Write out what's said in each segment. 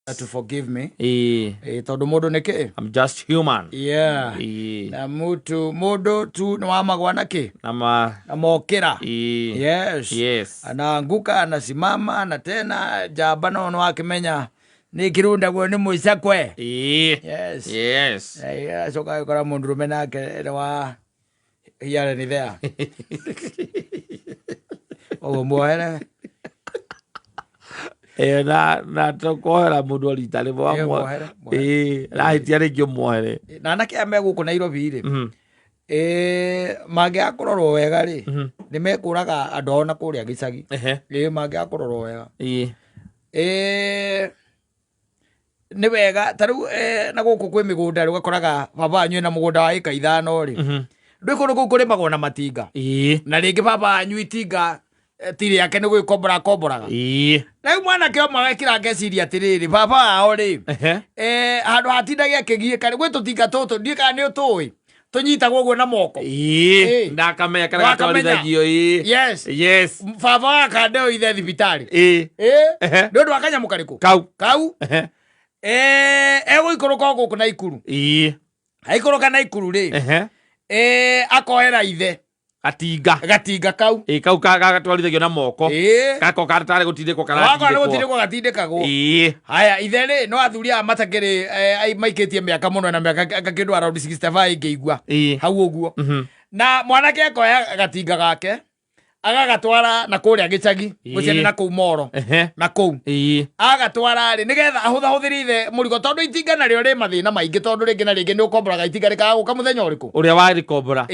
To forgive me. Ĩĩ. Tondu mundu nĩ kĩ? I'm just human. Yeah. Ĩĩ. Na mutu mundu tu nĩ wamagwa na kĩ? Na ma. Na mokĩra. Ĩĩ. Yes. Yes. Anaanguka, anasimama na tena njamba no nĩ wakĩmenya nĩ kĩrundagwo nĩ mũcakwe. Ĩĩ. Yes. Yes. Acoka agĩkora mũndũrũme nake nĩ wa here and there. Ũguo muohere. Na tũkohera mũndũ o rita rĩmwe. Muohere, muohere. Rahĩtia rĩngĩ ũmuohere. Na anake aya me gũkũ Nairobi rĩ, mangĩaga kũrorwo wega rĩ, nĩ mekũraga andũ ao na kũrĩa gĩcagi. Mangĩaga kũrorwo wega. Nĩ wega ta rĩu na gũkũ kwĩ mĩgũnda rĩ, ũgakoraga baba wanyu ena mũgũnda wa ĩka 5 rĩ, ndwĩ kũndũ kũu kũrĩmagwo na matinga. Na rĩngĩ baba wanyu itinga ti rĩake nĩ gwĩkombora akomboraga. Rĩu mwanake ũmwe agekĩra ngeciria atĩrĩrĩ, baba wao rĩ, handũ hatindage akĩgiĩka rĩ, gwĩ tũtinga tũtũ, ndiũĩ kana nĩ ũtũĩ, tũnyitagwo ũguo na moko. Ndakamenya karĩa Wakamenya. gatwarithagio. Yes. Yes. Baba wa kandeo ithe thibitarĩ. Nĩ ũndũ wa kanyamũ karĩkũ? Kau. Kau. Egũikũrũka o gũkũ Naikuru. Aikũrũka Naikuru rĩ, akoera ithe Gatinga. Gatinga kau. Kau gatwarithagio na moko. Gako gatarĩ gũtindĩkwo. Wakwa nĩ karatindĩkwo. gũtindĩkwo gatindĩkagwo. Haya, ithe rĩ, no athuri aya matakĩrĩ maikĩtie mĩaka mũno na mĩaka kĩndũ around 65 ingĩigua. Hau ũguo. Na mwanake akoya gatinga gake agagatwara na kũrĩa gĩcagi, mũciĩ na kũu moro. Na kũu. Agatwara rĩ, nĩgetha ahũthahũthĩre ithe mũrigo, tondũ itinga narĩo rĩ mathĩna maingĩ, tondũ rĩngĩ na rĩngĩ nĩ ũkomboraga itinga rĩkaga gũka mũthenya ũrĩkũ? Ũrĩa warĩkombora.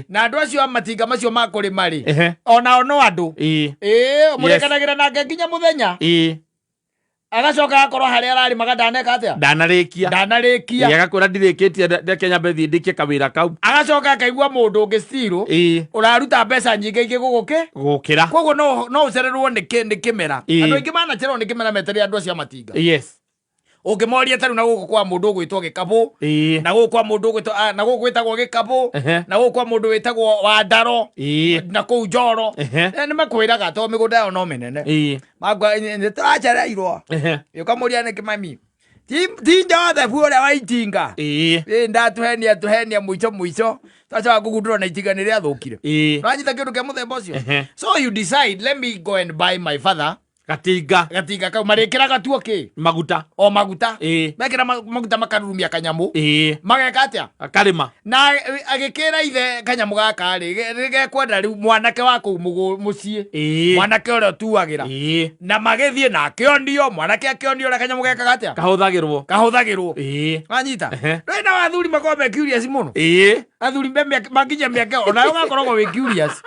Na andũ acio a matinga macio ma kũrĩma rĩ, onao no andũ. Mũrĩkanagĩra nake nginya mũthenya. Agacoka agakorwo harĩa ararĩmaga ndaneka atĩa? Ndanarĩkia. Ndanarĩkia. Agakwĩra ndirĩkĩtie, reke nyambe thiĩ ndĩkie kawĩra kau. Agacoka akaigua mũndũ ũngĩ still ũraruta mbeca nyingĩ ingĩ gũgũkĩ gũkĩra. Koguo no ũcererwo nĩ kĩmera. Andũ aingĩ manacererwo nĩ kĩmera metereire andũ acio a matinga. Ũngĩmoria ta rĩu na gũkũ kwa mũndũ ũgwĩtwo Gĩkabũ, na gũkũ kwa mũndũ ũgwĩtwo, na gũkũ gwĩtagwo Gĩkabũ, na gũkũ kwa mũndũ wĩtagwo Wandaro, na kũu Njoro. Nĩ makwĩraga tondũ mĩgũnda yao no mĩnene. Makwa, nĩ tũracereirwo. Ũkamũria nĩkĩ mami? Ti Joseph ũrĩa wa itinga. Ndatũhenia, tũhenia mũico mũico. Twacoka kũgundũra na itinga nĩ rĩathũkire. Nĩwanyita kĩndũ kĩa mũthemba ũcio? So you decide, let me go and buy my father Gatinga. Gatinga kau marĩkĩraga tuo kĩ? Maguta. O maguta. Mekĩra maguta makarurumia kanyamũ. Mageka atĩa? Akarĩma. Na agĩkĩra ithe kanyamũ gaka rĩ, gekwenda rĩu mwanake wa kũu mũciĩ. Mwanake ũrĩa ũtuagĩra. Na magĩthiĩ na akĩonio, mwanake akĩonio ũrĩa kanyamũ gekaga atĩa? Kahũthagĩrwo. Kahũthagĩrwo. Wanyita? Ndũĩ na athuri makoragwo me curious mũno. Athuri me mĩaka, makinya mĩaka, onawe ũgakoragwo wĩ curious.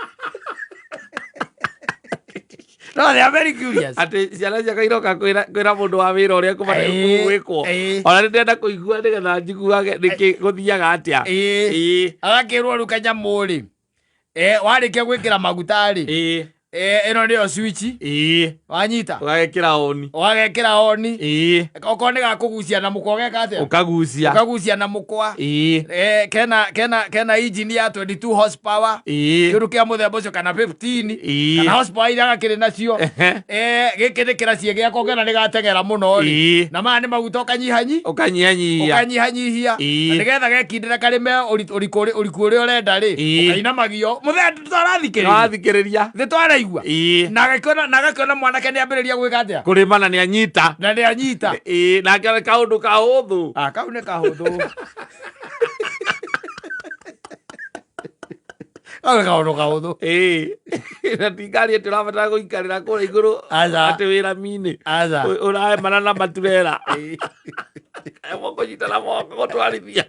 No, they are very curious. Atĩ ciana ciakwa iroka kwĩra mũndũ wa wĩra ũrĩa kũbataire gwĩkwo. Ona nĩ ndĩrenda kũigua nĩgetha njiguage nĩkĩ gũthiaga atĩa. Agakĩrwo rĩu kanyamũ rĩ, warĩkia gwĩkĩra maguta rĩ, ĩno nĩyo switch. Wanyita? Ũgagekĩra oni. Ũgagekĩra oni. Okorwo nĩ gakũgucia na mũkwa ũgeka atĩa? Ũkagucia. Ũkagucia na mũkwa. Kena engine ya 22 horsepower. Kĩndũ kĩa mũthemba ũcio kana 15. Kana horsepower iria gakĩrĩ nacio. Gĩkĩ nĩ kĩraciĩ gĩakwa ũngĩona nĩ gateng'era mũno rĩ. Na maya nĩ maguta ũkanyihanyi. Ũkanyihanyihia. Ũkanyihanyihia. Na nĩgetha gekindĩra karĩme ũriku ũrĩa ũrenda rĩ, ũkainamagio. Mũthenya tũrathikĩrĩria. Tũrathikĩrĩria. Nĩ twaraigua. Na agakĩona mwanake nĩ ambĩrĩria gwĩka atĩa? Kũrĩma na nĩ anyita. Na nĩ anyita. Nake kaũndũ kahũthũ. Kau nĩ kahũthũ. Kau nĩ kaũndũ kahũthũ. Na ti ngari atĩ ũrabatara gũikarĩra kũrĩa igũrũ. Aca. Atĩ wĩra minĩ. Aca. Ũrahemana na maturera. Mũkũnyitana moko gũtwarithia.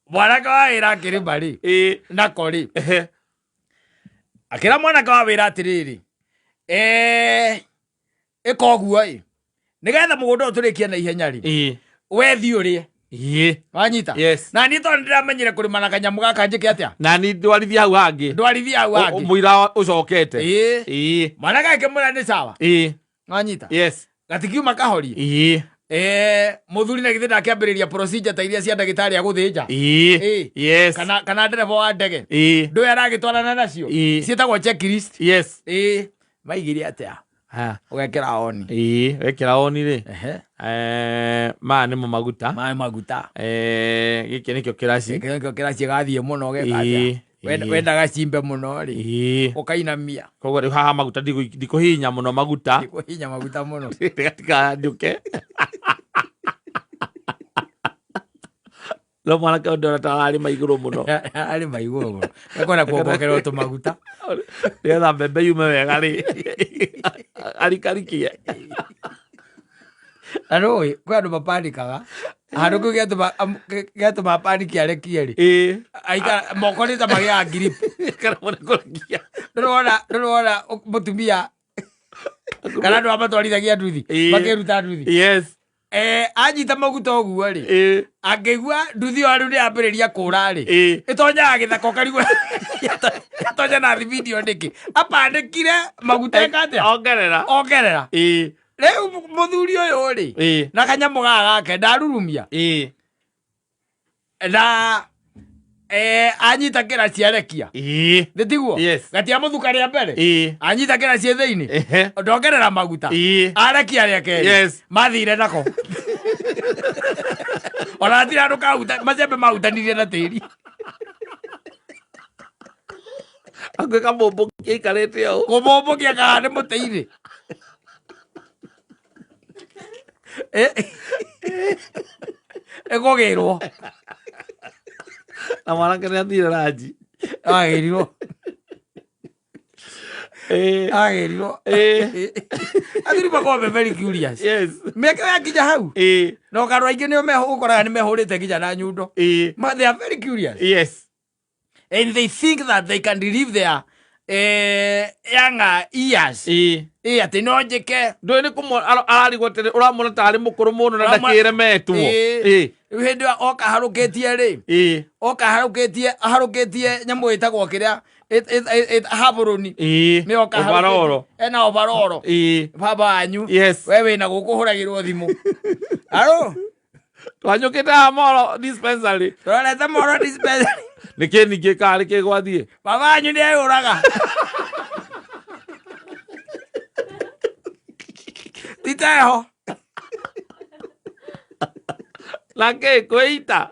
Mwanake wa wĩra akĩrĩma rĩ, nako rĩ. Akĩra mwanake wa wĩra atĩrĩrĩ, ĩka ũguo ĩ, nĩgetha mũgũnda ũyũ tũrĩkie na ihenya rĩ, we thiĩ ũrĩe. Wanyita? Yes. Na niĩ tondũ nĩndĩramenyire kũrĩma na kanyamũ gaka njĩke atĩa? Na niĩ ndwarithie hau hangĩ. Ndwarithie hau hangĩ. Mũira ũcokete. Mwanake akĩmwĩra nĩ sawa. Wanyita? Yes. Gatikiuma kahorie. Mũthuri na githĩ ndakĩambĩrĩria procedure ta iria cia ndagĩtarĩ a gũthĩnja. Yes. Kana ndereba wa ndege. Ndũĩ aragĩtwarana nacio. Ciĩtagwo checklist. Yes. Maigire atĩa? Ha. Ũgekĩra on. Ĩĩ, wekĩra on rĩ, Ehe. Maya nĩmo maguta. Maĩ maguta. Gĩkĩ nĩkĩo kĩraci. Gĩkĩ nĩkĩo kĩraci gathiĩ mũno ũgeka atĩa? Ĩĩ, ĩĩ. Wendaga cimbe mũno rĩ, ũkainamia. Koguo rĩu haha maguta ndikũhihinya mũno maguta. Ndikũhihinya maguta mũno. Tikanjũke. No mwanake ũyũ ndĩrona ta ararĩma igũrũ mũno. Arĩma igũrũ mũno. Ekwenda kuongongererwo tũmaguta. Nĩgetha mbembe yume wega rĩ. Arikarikie. Na nĩũĩ, kwĩ andũ mapanikaga. Handũ kĩu gĩatũma apaniki arekie rĩ. Aikara moko nĩ ta magĩaga grip. Kana mũno kũrekia. Ndũrĩ wona mũtumia kana andũ aya matwarithagia nduthi makĩruta nduthi. Anyita maguta ũguo rĩ, angĩigua nduthi ĩyo rĩu nĩ yambĩrĩria kũra rĩ, ĩtonyaga gĩthaka ũkarigwo yatonya na thibindi ĩyo nĩkĩ. Apandĩkire maguta eka atĩa? Ongerera. Ongerera. Rĩu mũthuri ũyũ rĩ, na kanyamũ gaka gake ndarurumia. Na anyita kĩraci arekia. Nĩ tiguo? Yes. Gatiamũthuka rĩa mbere. Anyita kĩraci thĩinĩ. Ndongerera maguta. Arekia rĩa kerĩ. Mathire nako. Ona hatirĩ handũ kahuta, macembe mahutanirie na tĩri. Hakuhĩ kamũmbũkia aikarĩte ũũ. Kũmũmbũkia kana nĩ mũtĩ-inĩ. Ĩkũgĩrwo. Na mwanake nĩ athire ranji. Agĩrirwo. Agĩrirwo. Athuri makoragwo me very curious. Mĩaka ĩyo yakinya hau. Na ũkandũ aingĩ nĩo ũkoraga nĩ mehũrĩte nginya na nyundo. But they are very curious. And they think that they can relive their younger years. Atĩ no njĩke. Ndũĩ nĩ kũmwo ararigwo atĩrĩ ũramwona tarĩ mũkũrũ mũno na ndakĩremetwo. Rĩu hĩndĩ ĩyo oka harũkĩtie rĩ. Oka harũkĩtie, harũkĩtie nyamũ ĩtagwo kĩrĩa, habũrũni. Nĩ oka harũkĩtie. Ovaroro. Ena ovaroro. Baba wanyu. We wĩna gũkũ ũhũragĩrwo thimũ. Aro? Twanyũkĩte haha Moro dispensary. Tũrorete Moro dispensary. Nĩkĩ ningĩ karĩ kĩ gwathiĩ? Baba wanyu nĩ eyũraga. Titeho. Na kĩ kwĩita?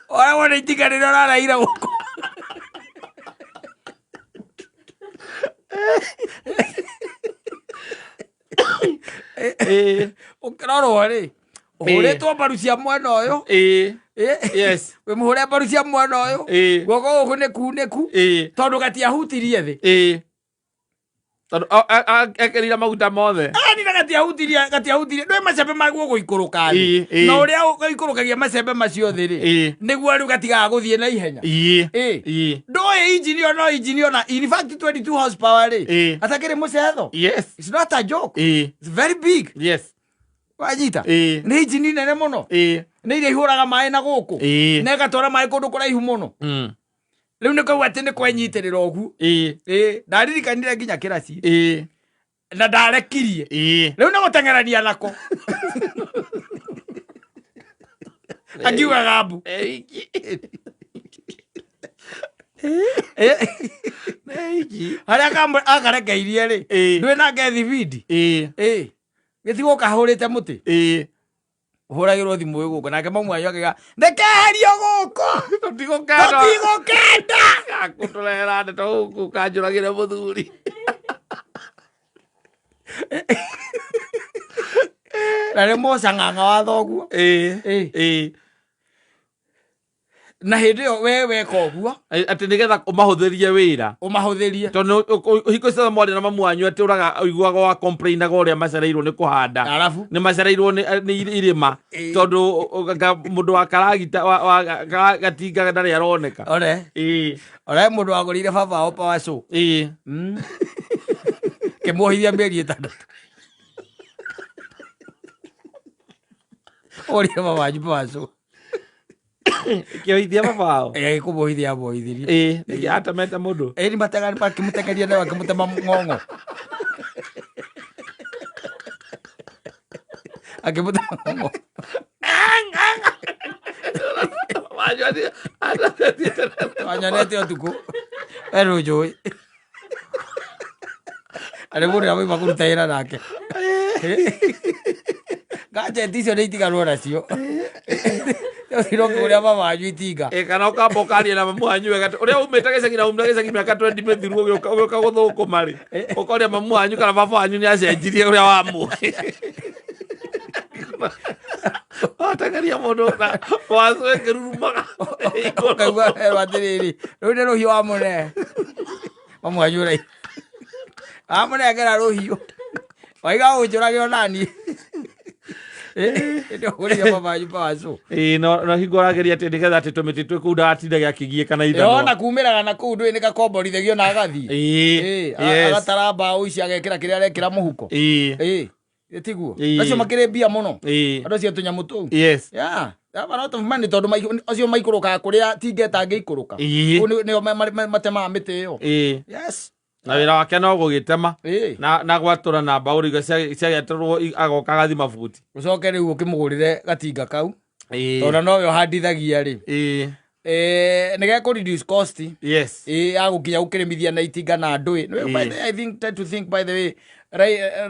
Ũragwo nĩ itinga rĩrĩa ũraraire gũkũ. Ũkĩrorwo rĩ, ũhũrĩtwo mbaru cia mwena ũyũ. Wĩ mũhũre mbaru cia mwena ũyũ. Guoko gũkũ nĩ kunĩku. Tondũ gatiahutirie thĩ. Tondũ ekĩrire maguta mothe. Ani na gatiahutirie, gatiahutirie. Ndũĩ macembe maguo gũikũrũka thĩ. Na ũrĩa ũikũrũkagia macembe macio thĩ rĩ, nĩguo rĩu gatigaga gũthiĩ na ihenya. Ndũĩ injini ĩyo no injini ĩyo na in fact 22 horsepower rĩ. Atakĩrĩ mũcetho. It's not a joke. It's very big. Wanyita? Nĩ injini nene mũno. Nĩ iria ihũraga maĩ na gũkũ. Na ĩgatwara maĩ kũndũ kũraihu mũno. Rĩu nĩ kau atĩ nĩ kwenyitĩrĩra ũguo. Ndaririkanire nginya kĩraci. Na ndarekirie. Rĩu nĩ gũteng'erania nako. Akiugaga mbu. Harĩa akarekeirie rĩ, ndũĩ nake thibindi. Gĩtigwo kahũrĩte mũtĩ. Ũhũragĩrwo thimũ ĩ gũkũ nake mamu wanyu akiuga ndekeherio gũkũ. Tũtigũkenda. Tũtigũkenda. Akũtũrehera ndeto gũkũ kanjũragĩre mũthuri. Na nĩ mũcang'ang'a wa thoguo. Na hĩndĩ ĩyo we weka ũguo. Atĩ nĩgetha ũmahũthĩrie wĩra. Ũmahũthĩrie. Tondũ hingo ciothe mwarĩ na mamu wanyu atĩ ũraga ũiguaga wa complainaga ũrĩa macereirwo nĩ kũhanda. Arabu. Nĩ macereirwo nĩ irĩma. Tondũ mũndũ wa karagita, wa gatinga ndarĩ aroneka. Ore. Ore mũndũ wagũrĩire baba wao power saw. Kĩmuohithia mĩeri ĩtandatũ. Ũrĩe baba wanyu power saw. Kĩohithia baba wao? Gĩkũmuohithia amuohithirie. Nĩkĩ atemete mũndũ? Nĩ matega, makĩmũtengeria nayo, akĩmũtema ng'ong'o. Akĩmũtema ng'ong'o. Wanyonete ũtukũ. We ndũnjũĩ. Arĩ mũndũ ũrĩa wauma kũruta wĩra nake. Gadget icio nĩ itiganwo nacio. Ũthire ũkĩgũrĩra mama wanyu itinga. Ĩ, kana ũkamba ũkaria na mamu wanyu wega ũrĩa umĩte gĩcagi na umĩte gĩcagi mĩaka 20 mĩthiru ũgĩũka ũgĩũka gũthũkũma rĩ ũkoria mamu wanyu kana baba wanyu nĩ acenjirie ũrĩa wamũĩ watengeria mũndũ na wacu ĩkĩrurumaga Ũkaigua werwo atĩrĩrĩ, rũu nĩ rũhiũ wamũne. Mamu wanyu ũrai. Wamũnengera rũhiũ. Waiga ũnjũrage onaniĩ. Ĩndĩ ũgũrĩire mama wanyu pawacu. Ĩ, no no hingo ũrageria atĩ nĩgetha atĩ tũmĩtĩ twĩ kũu ndagatindage akĩgiĩka na ithanwa Ona kumĩraga na kũu ndũĩ nĩ gakomborithagio na agathiĩ. Ĩ, Ĩ, yes. agatara mbaũ ici agekĩra kĩrĩa arekĩra mũhuko. Ĩ, Ĩ, ĩ, tiguo. Ĩ. Acio makĩrĩ mbia mũno. ĩ, Andũ acio tũnyamũ tũu. yes Yeah. Have a lot of money tondũ acio maikũrũkaga kũrĩa tinga ĩtangĩikũrũka. Ĩ. Kũu nĩo matemaga mĩtĩ ĩyo. Ĩ. Yes. Na wĩra wake no gũgĩtema Ĩ. na gwatũra na mbaũ rĩu ciagĩatũrwo agoka agathima buti. Ũcoke rĩu ũkĩmũgũrĩre gatinga kau. Ĩ. Tondũ nowe ũhandithagia rĩ. Ĩ. Nĩ gekũ reduce cost. Yes. Ĩ, ya gũkinya gũkĩrĩmithia na itinga na ndũĩ. Nĩ- by the- I think tend to think by the way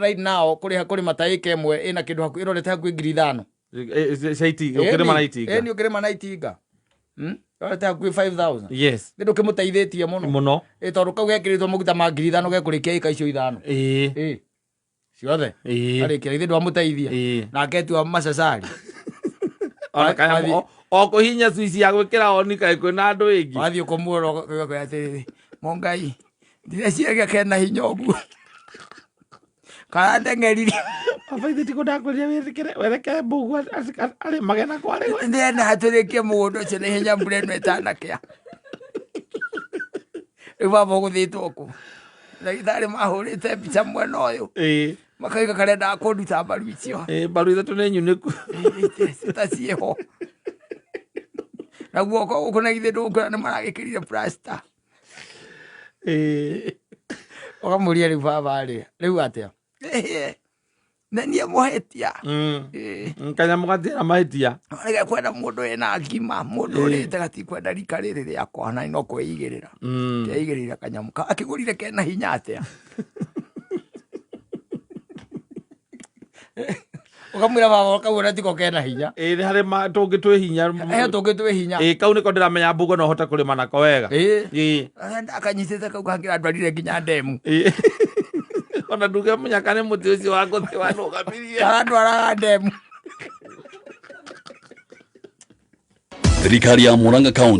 right now kũrĩha kũrĩma ta ĩka ĩmwe ĩna kĩndũ hakuhĩ ĩrorete hakuhĩ 5,000. Cia itinga ũkĩrĩma na itinga. Ĩni ũkĩrĩma na itinga. Ĩrorete hakuhĩ 5,000. Yes. Nĩ ndũkĩmũteithĩtie mũno. Mũno. Ĩ, tondũ kau gekĩrĩtwo maguta ma 5,000 gekũrĩkia ĩka icio ithano. Ĩ. Ĩ. Ciothe. Ĩ. Arĩkia githĩ ndwamũteithia. Ĩ. Nake etua macacari. Ona kanyamũ o kũhihinya switch ya gwĩkĩra on kaĩ kwĩna andũ ĩngĩ. Wathiĩ kũmuona ũgakwĩra atĩrĩrĩ, Mũngai, ndireciria kena hinya ũguo. Karandeng'eririe. Baba ithe tiguo ndakwĩrire wĩtĩkĩre werekere mbũguo arĩmage na kwarĩ. Ndĩrenda hatũrĩkie mũgũnda ũcio na ihenya mbura ĩno ĩtanakĩa. Rĩu baba ũgũthĩtwo kũ? Ndagĩtarĩ mahũrĩte mbica mwena ũyũ. Ĩ. Makauga karendaga kũnduta mbaru icio. Ĩ, mbaru ithatũ nĩ nyunĩku. Ta ciĩho. Na guoko gũkũ na githĩ ndũkuona nĩ maragĩkĩrire plaster. Ĩ. Ũkamũria rĩu baba rĩ, rĩu atĩa? Ĩhĩ, na niĩ mũhĩtia. Ĩ. Kanyamũ gatirĩ na mahĩtia. Nĩ kwenda mũndũ wĩna ngima, mũndũ ũrĩte gatikwenda rika rĩrĩ rĩakwa na no kwĩigĩrĩra. Keigĩrĩra kanyamũ ka akĩgũrire kena hinya atĩa? Ũkamwĩra baba kau ona tiko kena hinya. Ĩ, nĩ harĩ tũngĩ twĩ hinya. He tũngĩ twĩ hinya. Ĩ, kau nĩko ndĩramenya mbũguo no ũhote kũrĩma nako wega. Ĩ. Ĩ. Ndakanyitĩte kau kangĩrandwarire nginya ndemu. Ĩ. Ona nduge mũnyaka nĩ mũtĩ ũcio wa ngũthi wanũgamirie. Karandwaraga ndemu. Thirikari ya Murang'a County.